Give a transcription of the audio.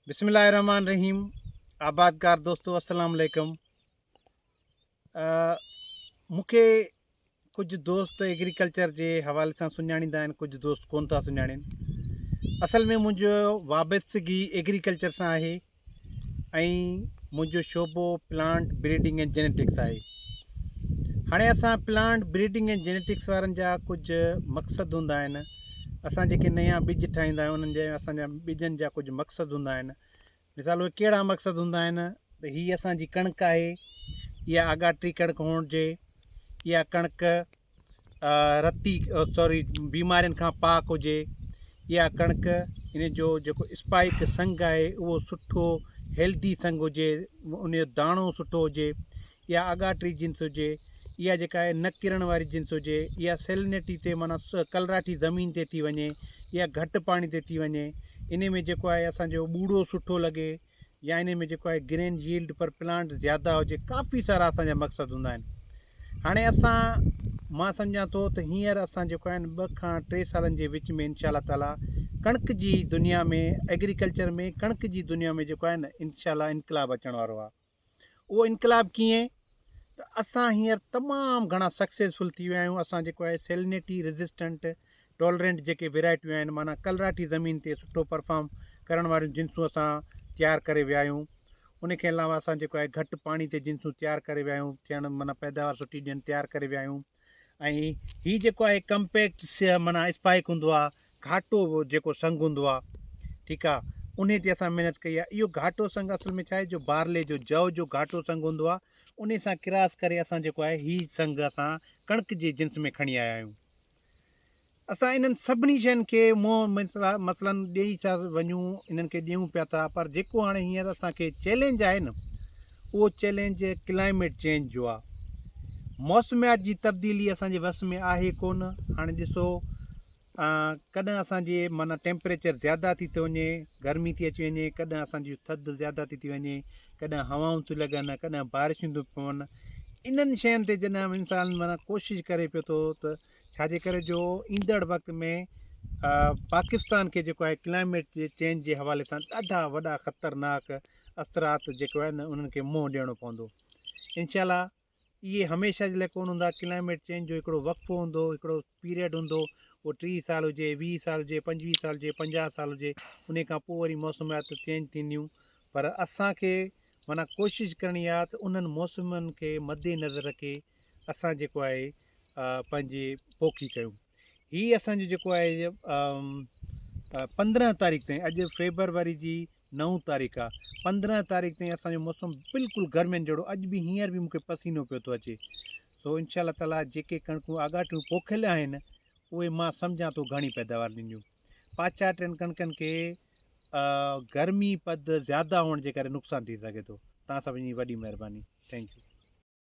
بسم الله الرحمن الرحيم آبادگار دوستو السلام عليڪم مون کي ڪجهه دوست ايگريڪلچر جي حوالي سان سڃاڻيندا آهن ڪجهه دوست ڪون ٿا سڃاڻين اصل ۾ منهنجو وابستگي ايگريڪلچر سان آهي ۽ منهنجو شعبو پلانٽ بريڊنگ ۽ جينيٽڪس آهي. هاڻي اسان پلانٽ بريڊنگ ۽ جينيٽڪس وارن جا ڪجهه مقصد هوندا آهن. اسان جيڪي نيان ٻج ٺاهيندا آهيون انهن جا اسان جا ٻجن جا ڪجهه مقصد هوندا آهن. مثال اهي ڪهڙا مقصد هوندا آهن ته هي اسان جي ڪڻڪ آهي اها آڳاٽي ڪڻڪ هئڻ جي اها ڪڻڪ رتي سوري بيمارين کان پاڪ هجي اها ڪڻڪ ان جو جيڪو اسپائڪ سنگ آهي اهو سٺو هيلدي سنگ هجي ان جو داڻو سٺو هجي اها آڳاٽي جنس هجي اها جيڪا آهي نه ڪرڻ واري جنس هجي اها سيلنيٽي تي معنيٰ ڪلراٺي زمين تي ٿي وڃي اها گهٽ پاڻي تي ٿي وڃي ان ۾ جيڪو آهي اسانجو ٻوڙو سٺو لڳي يا انهي ۾ جيڪو آهي گرين ييلڊ پر پلانٽ زياده هجي ڪافي سارا اسان جا مقصد هوندا آهن هاڻي اسان مان سمجهان ٿو ته هينئر اسان جيڪو آهن ٻه کان ٽي سالن جي وچ ۾ انشاء الله تعالي ڪڻڪ جي دنيا ۾ ايگريڪلچر ۾ ڪڻڪ جي دنيا ۾ جيڪو آهي نه انشاء الله انقلاب اچڻ وارو آهي اهو انقلاب ڪيئن ته اسان هينئر تمام گهڻا سڪسيسفل ٿي ويا آهيون اسان جيڪو آهي سيلنيٽي ريزسٽنٽ ٽالرنٽ جيڪي ويرائٽيون آهن معنيٰ ڪلراٺي زمين تي سٺو پرفارم ڪرڻ واريون جنسون اسان تيار ڪري ويا آهيون ان کي علاوه اسان جيڪو آهي گهٽ پاڻي تي جنسون تيار ڪري ويا آهيون ٿيڻ معنيٰ پيداوار سٺي ڏين تيار ڪري ويا آهيون ۽ هي جيڪو آهي ڪمپيڪٽ معنيٰ اسپائڪ هوندو آهي گهاٽو جيڪو سنگ هوندو آ ٺيڪ آ انهي تي اسان محنت ڪئي آ اهو گهاٽو سنگ اصل ۾ ڇا آهي جو بارلي جو جو جو گهاٽو سنگ هوندو آ انهي سان ڪراس ڪري اسان جيڪو آهي هي سنگ اسان ڪڻڪ جي جنس ۾ کڻي آيا آهيون اسان انهن سڀني شين کي منهن مثلا ڏيئي ٿا وڃون انهن کي ڏيون پيا ٿا پر جيڪو هاڻي هينئر اسان کي چئلينج آهي نه اهو چئلينج ڪلائميٽ چينج جو آ. موسميات جي تبديلي اسان جي وس ۾ آهي ڪونه. هاڻي ڏسو ڪڏهن اسان جي معنيٰ ٽيمپريچر زياده ٿي ٿو وڃي، گرمي ٿي اچي وڃي، ڪڏهن اسان جي ٿڌ زياده ٿي ٿي وڃي، ڪڏهن هوائون ٿيون لڳن، ڪڏهن بارشون ٿيون پون. انهن شين تي جڏهن انسان معنيٰ ڪوشش ڪري پيو ٿو ته ڇا جي ڪري جو ايندڙ وقت ۾ پاڪستان کي جيڪو آهي ڪلائميٽ جي چينج جي حوالي سان ڏاڍا وڏا خطرناڪ اثرات جيڪو آهي نه انهن کي منهن ڏيڻو پوندو انشاء الله اهي هميشه جي لاء ڪونه هوندا ڪلائميٽ چينج جو هڪڙو وقفو هوندو هڪڙو پيريڊ هوندو اهو 30 سال هجي 20 سال هجي 25 سال هجي 50 سال هجي ان کان پوء وري موسميات چينج ٿينديون پر اسان کي معنيٰ ڪوشش ڪرڻي آهي ته انهن موسمن کي مد نظر رکي اسان جيڪو آهي پنهنجي پوکي ڪيون هي اسانجو جيڪو آهي 15 تاريخ تائين اڄ فيبروري جي نو تاريخ آ 15 تاريخ تائين اسان جو موسم بلڪل گرمين جهڙو اڄ به هينئر به مونکي پسينو پيو ٿو اچي سو انشاء الله تعالي جيڪي ڪڻڪون آڳاٽيون پوکيل آهن اهي مان سمجهان ٿو گهڻي پيداوار ڏينديون پاڇاٽين ڪڻڪن کي گرمي پد زياده هئڻ جي ڪري نقصان ٿي سگهي ٿو تان سڀني جي وڏي مهرباني thank you.